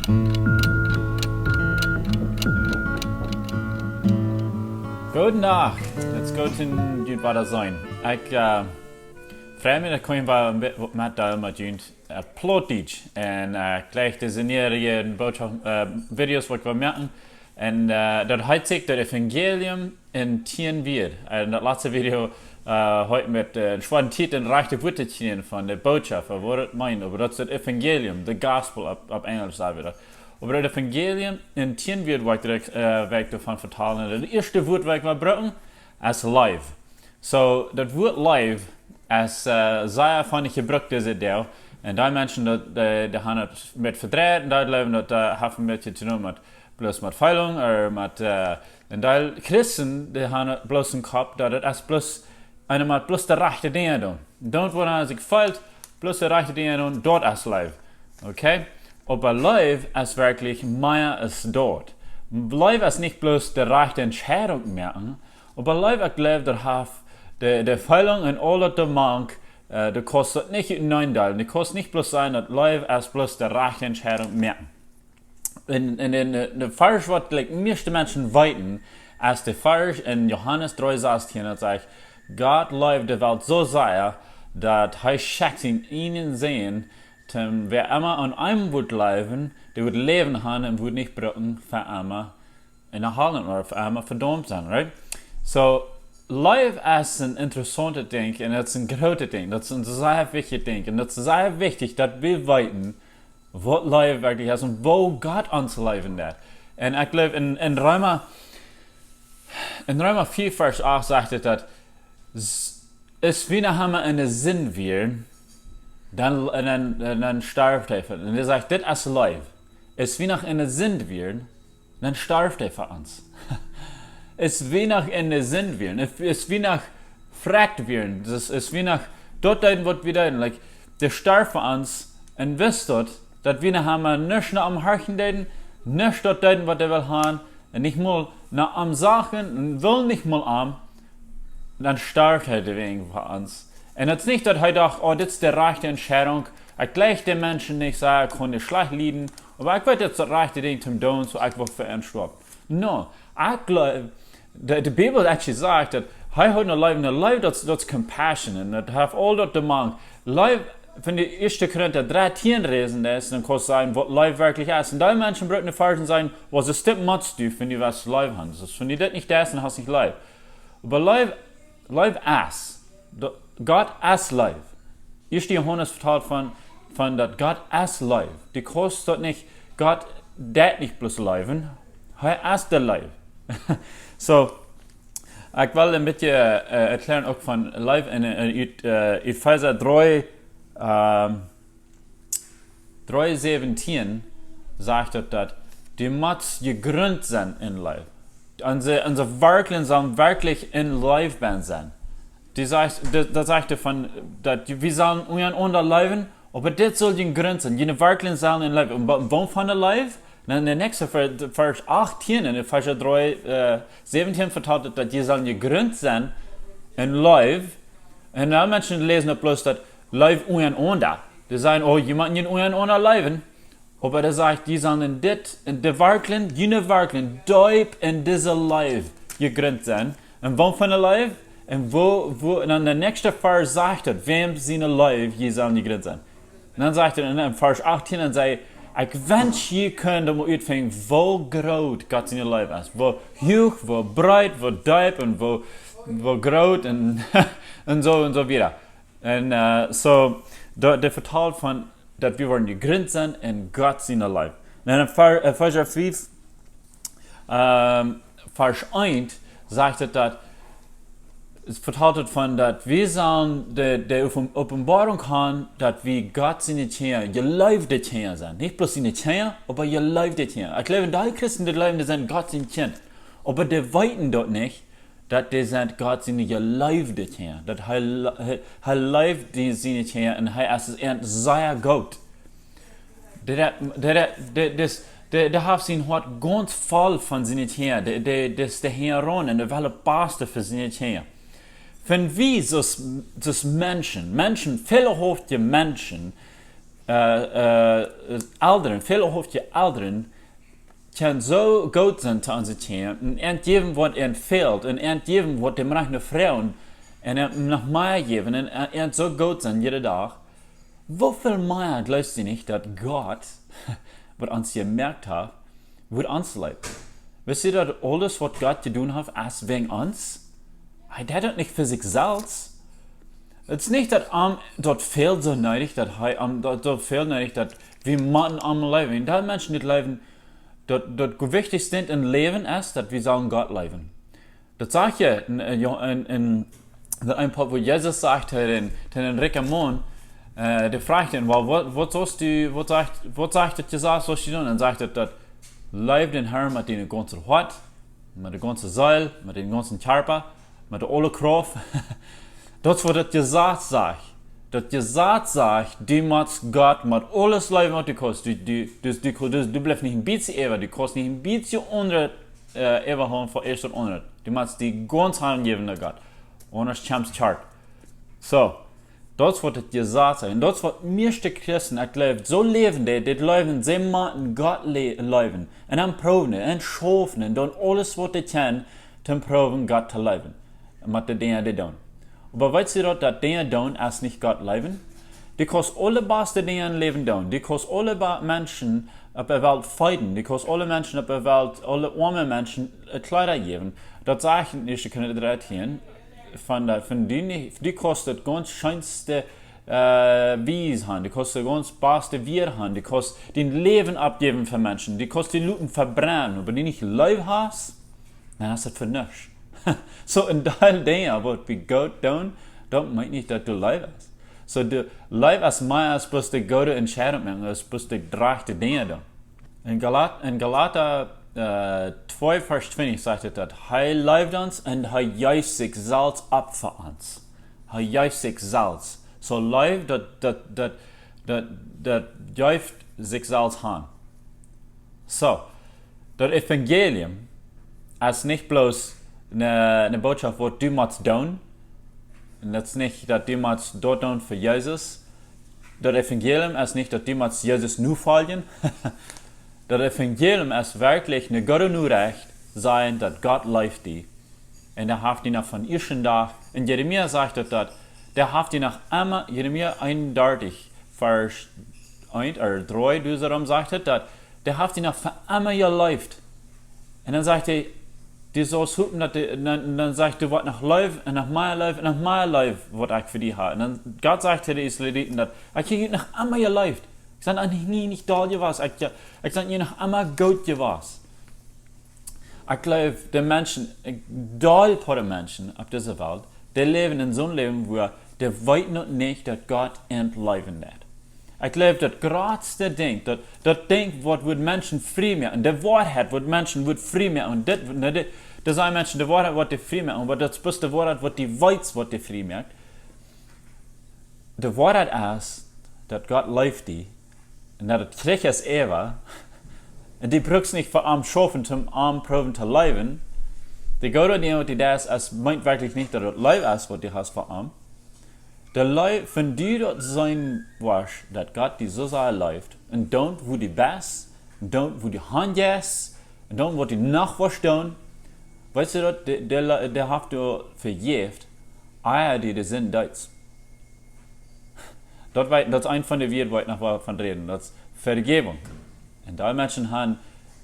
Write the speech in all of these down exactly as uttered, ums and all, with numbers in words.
Goode Nacht. Let's go to Jude Wada Sein. Ekj äh, frei mie, daut ekj wada een bät waut metdeelen met junt äh, Plautdietsch. Un äh, jlikj dise niee Bootschoft, äh, Videos waut wie moaken. Un äh, daut heet sikj daut Evangelium en tieen Wieed. Un daut latste Video äh, heet met äh, een schwoaren Titel, een rajchtet Wuat to kjrieen von de Bootschoft, waut daut meent. Oba daut es daut Evangelium, the gospel opp, opp Enjlisch, saj wie daut. Oba daut Evangelium en tieen Wieed, waut ekj, äh, waut ekj doavon vetalen. Daut ieeschte Wuat waut ekj well brucken es Leew. So, daut Wuat Leew es äh, sea foaken jebrukt dise Doag. Un dee Menschen daut, dee, dee haben daut met vedreit un dee jleewen daut äh, haft een bät to doonen met bloos met Feelunk ooda met äh, un dee Christen, dee haben bloos em Kopp daut et es bloos, eena mott bloos de rajchte Dinja doonen. Doonen waut eena sikj feelt, bloos de rajchte Dinja doonen, daut es Leew. Okay? Oba Leew es werkjlich mea aus daut. Leew es nich bloos de rajchte Entscheidunk moaken, oba Leew, ekj jleew, daut haft de, de Feelunk un aul daut doamank, äh, du kaust daut nich uteneen deelen. Du kaust nich bloos sajen daut Leew es bloos de rajchte Entscheidunk moaken. Un, un, un de, de Varsch waut jlikj mieeschte Menschen weeten, es de Varsch en Johanes dree sastieen, daut sajcht: Gott leewd de Welt soo sea, daut hee schekjt sienen eenen Sän, toom wäa emma aun am woat jleewen, dee woat Läwen haben un woat nich brucken fa emma en de Hal ooda fa emma vedaumt sennen, right? So, Leew es een interessauntet Dinkj un daut es een grootet Dinkj. Daut es een sea wichtjet Dinkj. Un daut es sea wichtich daut wie weeten waut Leew werkjlich es un woo Gott ons leewen deit. Un ekj jleew en, en Reema, en Reema vea Varsch acht sajcht et daut, s-, aus wie noch emma en de Sind wieren, dan, un dan, un dan storf hee fa ons. Un hee sajcht, dit es Leew. Aus wie noch en de Sind wieren, dan storf hee fa ons. Aus wie noch en de Sind wieren, aus, aus wie noch frakjt wieren, daut es, aus wie noch daut deeden waut wie deeden, like, dee storf fa ons un wist daut, daut wie noch emma nich no am horchen deeden, nich daut deeden waut hee wull haben, un nich mol no am sochten, un wull nich mol am, dan storf hee doawäajen fa ons. Un et es nich daut hee docht, oh, dit es de rajchte Entscheidunk, ekj jleich de Menschen nich, soo, ekj kaun dee schlajcht lieden, oba ekj weet daut es daut rajchte Dinkj to doonen, soo ekj woa fa an stoawen. No, ekj jleew, de, de Bibel actually sajcht daut hee haud ne Leew, ne Leew daut, daut es compassion, un daut haft aul daut doamank. Leew, wan du ieeschte Korinta dreetieen läsen deist, dan kaust sajen waut Leew werkjlich es. Un dee Menschen brucken de Varsch sajen, waut es dit, motst du, wan du waut Leew hast. Daut es, wan du dit nich deist, dan hast du nich Leew. Oba Leew, Leew es. Daut, Gott es Leew. Ieeschte Johanes vetalt von, von daut Gott es Leew. Du kaust daut nich, Gott deit nich bloos leewen. Hee es de Leew. So, ekj well een bät äh, erkjläaren uk von Leew en, en ut, äh, Efeesa dree, ähm, dree säwentieen sajcht et daut, du motst jegrunt sennen en Leew. Onse, onse Werkjen sellen werkjlich en Leew bennen sennen. Dee sajcht, daut, daut sajcht doavon, daut wie sellen unjarenaunda leewen, oba dit saul jun Grunt sennen. June Werkjen sellen en Leew. Un wa-, woavon en Leew? Na, en de näakjste Ver-, Varsch achtieen, en Efeesa dree, äh, säwentieen vetalt et, daut jie sellen jegrunt sennen en Leew. Un dan Menschen läsen daut bloos daut Leew unjarenaunda. Dee sajen, oh, jie motten jun unjarenaunda leewen. Oba hee sajcht, dee sellen en dit, en de Werkjen, june Werkjen, deep en dise Leew jegrunt sennen. Un waut fa ne Leew? Un woo, woo, un dan de näakjste Varsch sajcht et, wäm siene Leew jie sellen jegrunt sennen. Un dan sajcht et en, en Varsch achtieen, dan säd hee, ekj wensch, jie kunnen daut mol utfinjen, woo groot Gott siene Leew es. Woo huach, woo breet, woo deep un woo, woo groot un, un soo un soo wieda. Un äh, so, daut, daut vetalt von daut wie woaren jegrunt sennen en Gott siene Leew. Un en Ver-, äh, Efeesa fief, ähm, Varsch eent sajcht et daut, et vetalt et von daut wie sellen de, de Open-, Openboarunk haben, daut wie Gott siene Kjinja, jeleewde Kjinja sent. Nich bloos siene Kjinja, oba jeleewde Kjinja. Ekj jleew, dee Christen, dee jleewen, dee sent Gott sien Kjint. Oba dee weeten daut nich, daut dee sent Gott siene jeleewde Kjinja. Daut hee, hee, hee leeft dee siene Kjinja un hee es an sea goot. Dee, dee, dee, dee, dee, dee, dee haft sien Hoat gaunz voll von siene Kjinja. Dee, dee, dee es de Herr un dee well daut baste fa siene Kjinja. Wan wie soo aus, soo aus Menschen, Menschen, väle Hoofte Menschen, Äh, äh, Elren, väle Hoofdje Elren, kjennen soo goot sennen to onse Kjinja un an jäwen waut an fält un an jäwen waut dee moaken froagen un an noch mea jäwen un an soo goot sennen jieda Dach. Woo väl mea jleefst du nich daut Gott, waut ons jemoakt haft, wudd ons leewen? Weetst du daut aules waut Gott jedonen haft es wäajen ons? Hee deit daut nich fa sikj selfst. Et es nich daut am daut fält soo needich, daut hee am daut soo fält needich daut wie motten am leewen. Daut Menschen nich leewen, daut daut wichtichste Dinkj em Läwen es daut wie sellen Gott leewen. Daut sajcht je en, en, en daut een Poat, wua Jesus sajcht to dän, to dän rikjen Maun, äh, dee fruach am: "Well, waut, waut saust du, waut sajcht, waut sajcht daut Jesaz, saust du doonen?" Un sajcht et daut: "Leew dän Herrn met dien gaunzet Hoat, met de gaunze Seel, met dän gaunzen Kjarpa, met de aule Krauft." Daut es waut daut Jesaz sajcht. Daut Jesaz sajcht, du motst Gott met aules leewen waut du kaust. Du, du, du, du, du, du blifst nich een bät äwa, du kaust nich een bät aundret, äh, äwahoolen fa ieescht daut aundre. Du motst die gaunz hanjäwen aun Gott. Aundasch kjemst hart. Soo, daut es waut daut Jesaz sajcht. Un daut es waut mieeschte Christen, ekj jleew, soo läwen, dee, dee läwen, see motten Gott le-, leewen. Un dan proowen, un schaufen, un doonen aules waut dee kjennen, om to proowen Gott to leewen. Un met de Dinja dee doonen. Oba weetst du daut, daut Dinja doonen es nich Gott leewen? Du kaust aule baste Dinja em Läwen doonen. Du kaust aule ba-, Menschen opp de Welt feeden. Du kaust aule Menschen opp de Welt, aule oame Menschen, äh, Kjleeda jäwen. Daut sajcht en ieeschte Korinta dartieen, von daut, von die nich, du kaust daut gaunz scheenste, äh, Wies han, du kaust daut gaunz baste Wieed han, du kaust dien Läwen aufjäwen fa Menschen, du kaust die loten vebrennen, oba die nich leew hast, dan es daut fa nuscht. Soo, een Deel Dinja waut wie goot doonen, daut meent nich daut du leew best. Soo, de Leew es mea aus bloos de goode Entscheidunk moaken, aus bloos de rajchte Dinja doonen. En Galat-, en Galata, äh, twee Varsch twintich sajcht et daut: "Hee leeft ons un hee jeef sikj selfst opp fa ons." Hee jeef sikj selfst. Soo Leew, daut, daut, daut, daut, daut jeef sikj selfst han. Soo, daut Evangelium es nich bloos ne, ne Bootschoft waut du motst doonen. Un daut es nich daut du motst daut doonen fa Jesus. Daut Evangelium es nich daut du motst Jesus nofoljen. Daut Evangelium es werkjlich ne goode Norecht, sajen daut Gott leeft die. Un hee haft die noch von ieeschten Dach, en Jeremia sajcht et daut, dee haft die noch emma, Jeremia eenundartich, Varsch eent ooda dree, doa soo rom sajcht et daut, dee haft die noch fa emma jeleeft. Un dan sajcht hee, du saust hopen daut, dee, dan, dan sajcht, du woascht noch leewen, un noch mea leewen, un noch mea leewen, waut ekj fa die hab. Un dan Gott sajcht to de Israeliten daut, ekj hab junt noch emma jeleeft. Ekj sie junt nie nich doll jewast. Ekj, ekj sie junt noch emma goot jewast. Ekj jleew, de Menschen, een Deel von de Menschen opp dise Welt, dee läwen en soon Läwen, wua dee weeten noch nich daut Gott an leewen deit. Ekj jleew, daut jratste Dinkj, daut, daut Dinkj waut woat Menschen frie moaken, de Woarheit waut Menschen woat frie moaken, un dit, ne, dit, doa sent Menschen, de Woarheit woat die frie moaken, oba daut es bloos de Woarheit waut du weetst waut die frie moakt. De Woarheit es daut Gott leeft die, un daut et kjricht es äwa, un du brukst nich fa am schaufen, om am proowen to leewen. De goode Dinkj waut du deist, es, meent werkjlich nich daut et Leew es waut du hast fa am. De Leew, wan du daut seenen woascht, daut Gott die soo sea leeft, un doonen woo du best, un doonen woo du han jeist, un doonen waut du noch woascht doonen, weetst du daut, dee, dee, dee haft die vejäft, ea du de Sind deetst. Daut wea-, daut es eent von de Wieed wua ekj noch well von räden, daut es Vejäwunk. Un dee Menschen haben,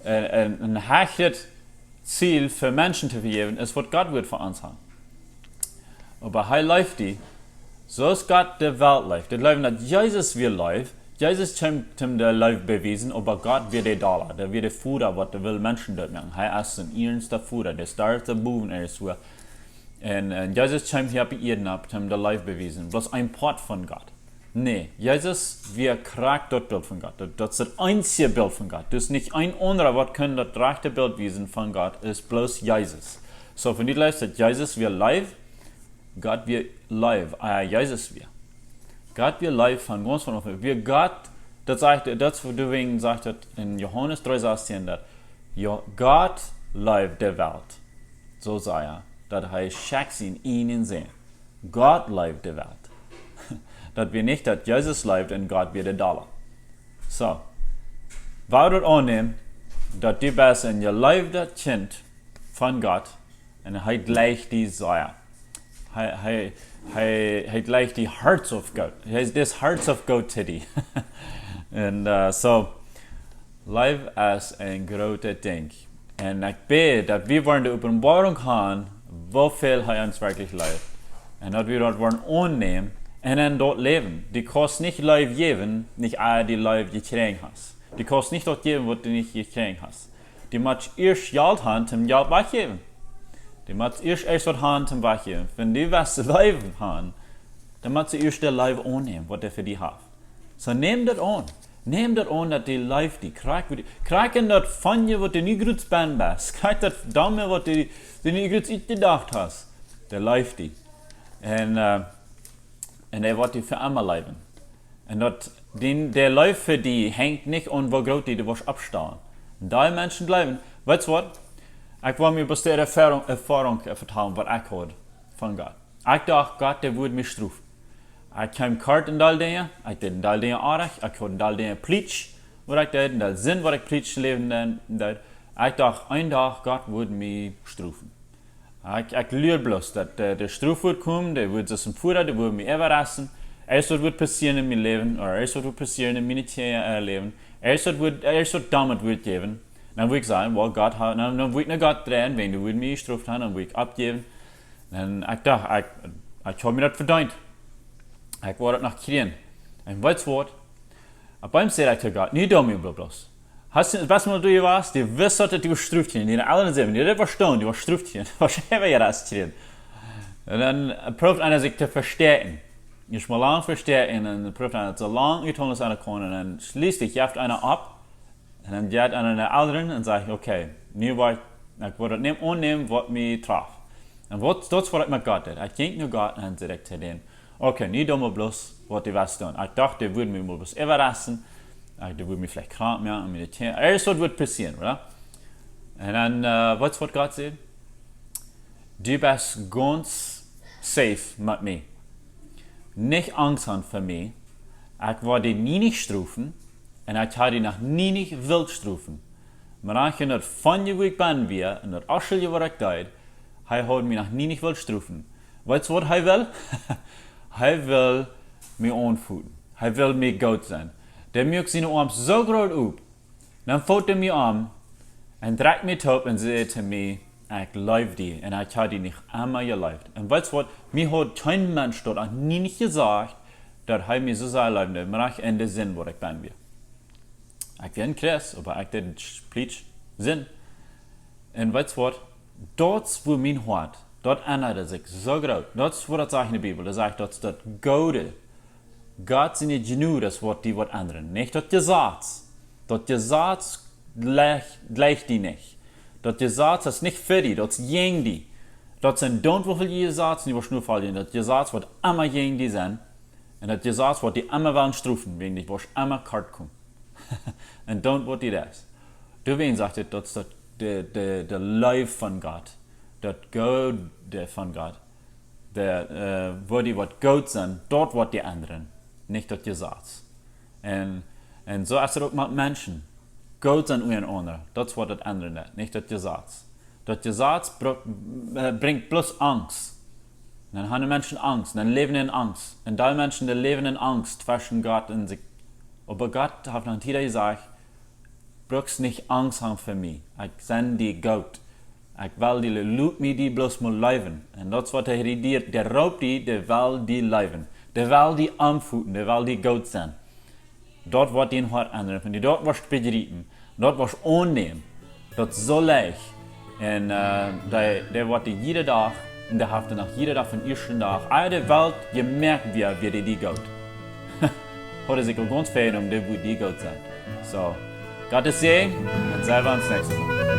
äh, een, een hechret Ziel fa Menschen to vejäwen, es waut Gott woat fa ons haben. Oba hee leeft die, soo aus Gott de Welt leeft. Daut Läwen daut Jesus wia leeft, Jesus kjeem, om de Leew bewiesen, oba Gott wia de Dolla, dee wia de Voda, waut dee wull Menschen doot moaken. Hee es een iernsta Voda, dee start de Bowen es wua. Un, un Jesus kjeem hia opp de Ieed opp, om de Leew bewiesen. Bloos een Poat von Gott. Nä, Jesus wia krakjt daut Bilt von Gott. Daut, daut es daut eensje Bilt von Gott. Daut es nich een aundra waut kunn daut rajchte Bilt wiesen von Gott, es bloos Jesus. Soo, wan du leest daut Jesus wia Leew, Gott wia Leew, äh, Jesus wia. Gott wia Leew von gaunz von Aunfank. Wia Gott, daut sajcht, daut es, doawäajen sajcht et en Johanes dree sastieen daut, jo, Gott leeft de Welt. Soo säd hee, daut hee schekjt sienen eenen Sän. Gott leeft de Welt. Daut wia nich daut Jesus leeft un Gott wia de Dolla. So, woo daut aunnämen, daut du best een jeleeftet Kjint von Gott un hee jleicht die sea. Hee, hee, hee, hee jleicht die Hearts of God. Hee es this Hearts of God to die. Un uh, so, Leew es een grootet Dinkj. Un ekj bäd, daut wie woaren de Openboarunk haben, woo väl hee ons werkjlich leeft. Un daut wie daut woaren aunnämen un en daut läwen. Du kaust nich Leew jäwen, nich ea du Leew jekjräajen hast. Du kaust nich daut jäwen, waut du nich jekjräajen hast. Du motst ieescht Jelt haben, om Jelt wajchjäwen. Du motst ieescht eent waut haben, om wajchjäwen. Wan du west Leew haben, dan motst du ieescht de Leew aunnämen, waut hee fa die haft. So näm daut aun. Näm daut aun, daut hee leeft die. Krakjt, krakjt en daut Funk, waut du nu groots bennen best. Krakjt daut Domme, waut du, du nu groots utjedocht hast. Dee leeft die. Un, uh, un hee woat die fa emma leewen. Un daut, dee, dee Leew fa die henjt nich aun, woo groot du, du woascht oppstonen. Un dee Menschen jleewen. Weetst waut? Ekj well mie bloos de Erfoarunk, Erfoarunk, uh, vetalen, waut ekj haud von Gott. Ekj docht, Gott, dee wudd mie strofen. Ekj kjeem kort en deel Dinja, ekj deed en deel Dinja oajch, ekj haud en deel Dinja pleacht, waut ekj deed, en deel Sind, waut ekj pleacht, läwen deed. Ekj docht, een Dach, Gott wudd mie strofen. Ekj, ekj luad bloos, daut, uh, de Strof wudd komen, dee wudd soo aus een Voda, dee wudd mie äwaraschen. Eent waut wudd passieren en mien Läwen, ooda eent waut wudd passieren en mien Kje-, uh, Läwen. Eent waut wudd, eent waut doamet wudd jäwen. Dan wudd ekj sajen, well, Gott haud, dan, dan wudd ekj no Gott dreien, wan dee wudd mie jestroft haben, dan wudd ekj oppjäwen. Un ekj docht, ekj, ekj haud mie daut vedeent. Ekj wull daut noch kjrieen. Un weetst waut? Opp eemol säd ekj to Gott, nu doo mie bloos. Hast du daut best mol doa jewast? Du wist daut du wudst stroft kjrieen. Diene Elren säden, du, daut wudst du, du wudst stroft kjrieen. Waut hab ekj daut kjrieen? Un dan, uh, proowd eena sikj to vestäakjen. Ieescht mol lang vestäakjen un dan proowd eena soo lang jetonen aus eena kaun. Un dan schlieslich jeft eena opp. Un dan jeit eena no de Elren un sajcht, okay, nu woa ekj, ekj woa daut nämen, aunnämen, waut mie traft. Un waut, daut es waut ekj met Gott deed. Ekj jinkj no Gott un säd ekj to dän, okay, nu doo mie bloos, waut du west doonen. Ekj docht, dee wudd mie mol bloos äwaraschen. Ekj, dee wudd mie veleicht krank moaken, mie de Täne. Eent waut wudd passieren, ooda? Un dan, uh, weetst waut Gott säd? Du best gaunz safe met mie. Nich Angst haben fa mie. Ekj woa die nie nich strofen. Un ekj hab die noch nie nich wult strofen. Mau ekj en daut Funk, wua ekj bennen wia, en daut Oschelje, waut ekj deed, hee haud mie noch nie nich wult strofen. Weetst waut hee well? Hee well mie aunfoten. Hee well mie goot sennen. Dee muak siene Oarms soo groot op. Dan foot hee mie aun un drekjt mie toop un säd to mie, ekj leew die un ekj hab die nich emma jeleeft. Un weetst waut? Mie haud kjeen Mensch daut aul nie nich jesajcht, daut hee mie soo sea leewen deed, mau ekj en de Sind, wua ekj bennen wia. Ekj wia een Christ, oba ekj deed pleacht Sind. Un weetst waut? Daut es wua mien Hoat, daut endad sikj soo groot. Daut es waut daut sajcht en de Bibel. Daut sajcht, daut es daut Goode. Gott siene Jnod es waut die woat endren. Nich daut Jesaz. Daut Jesaz jleicht, jleicht die nich. Daut Jesaz es nich fa die, daut es jäajen die. Daut sent doont woo väl Jesaz, dee woascht nu foljen. Daut Jesaz woat emma jäajen die sennen. Un daut Jesaz woat die emma wellen strofen, wäajen du woascht emma kort komen. Un doont waut die daut. Doawäajen sajcht et, daut es daut de, de, de Leew von Gott, daut Goode von Gott, de, uh, wua die waut goot sent, daut woat die endren, nich daut Jesaz. Un, un soo es et uk met Menschen. Goot sennen unjarenaunda, daut es waut daut endren deit, nich daut Jesaz. Daut Jesaz br-, uh, brinjt bloos Angst. Dan haben Menschen Angst, dan läwen en Angst. Un dee Menschen, dee läwen en Angst tweschen Gott un sikj. Oba Gott haft noch nich jesajcht, brukst nich Angst haben fa mie. Ekj sie die goot. Ekj well die, lot mie die bloos mol leewen. Un daut es waut hee deit, dee roopt die, dee well die leewen. Dee well die aunfoten, dee well die goot sennen. Daut woat dien Hoat endren, wan du daut woascht bejriepen, daut woascht aunnämen. Daut es soo leicht. Un, uh, dee, dee woat die jieda Dach, un dee haft die noch jieda Dach von ieeschten Dach, ea de Welt jemoakt wia, wia dee die goot. Haud sikj aul gaunz veendren, dee wudd die goot sennen. So, Gott sie Säajen, un seen wie ons näakjstet Mol.